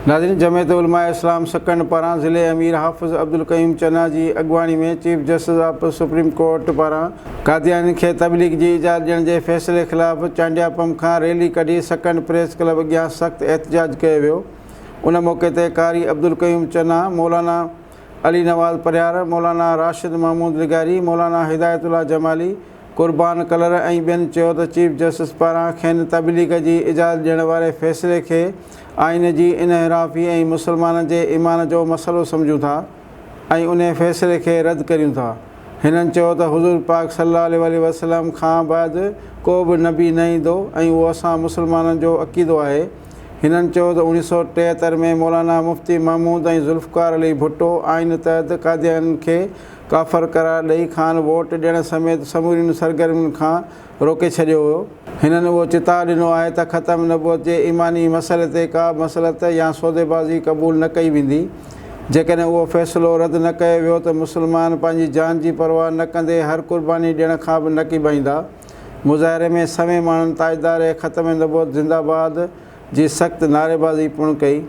ناظرين جمعيت علماء اسلام سڪرنڊ پاران ضلعي امير حافظ عبدالقيوم چنا جي اڳواڻي ۾ chief justice of supreme court پاران قاديانين کي تبليغ جي اجازت ڏيڻ جي فيصلي خلاف چانڊيا پمپ کان ريلي ڪڍي سڪرنڊ پريس ڪلب اڳيان سخت احتجاج ڪيو ويو ان موقعي تي قاري عبدالقيوم چنا، مولانا علي نواز پرهيار، مولانا راشد محمود لغاري، مولانا هدايت الله جمالي، قربان ڪلر ۽ ٻين چيو ته چيف جسٽس پاران کين تبليغ جي اجازت ڏيڻ واري فيصلي کي آئين جي انحرافي ۽ مسلمانن جي ايمان جو مسئلو سمجهون ٿا ۽ انهي فيصلي کي رد ڪريون ٿا. هنن چيو ته حضور پاڪ صلي الله عليه واٰله وسلم کان بعد ڪو به نبي نه ايندو ۽ اهو اسان مسلمانن جو عقيدو آهي. هنن چيو ته 1973 ۾ مولانا مفتي محمود ۽ ذوالفقار علي ڀٽو آئين تحت قاديانين کي ڪافر قرار ڏئي کانئن ووٽ ڏيڻ سميت سمورين سرگرمين کان روڪي ڇڏيو هيو. هنن اهو چتاء ڏنو آهي ته ختم نبوت جي ايماني مسئلي تي ڪا به مصلحت يا سوديبازي قبول نه ڪئي ويندي. جيڪڏهن اهو فيصلو رد نه ڪيو ويو ته مسلمان پنهنجي جان جي پرواهه نه ڪندي هر قرباني ڏيڻ کان به نه ڪيٻائيندا. مظاهري ۾ سوين ماڻهن تاجدار ختم نبوت زنده باد جي سخت نعريبازي پڻ ڪئي.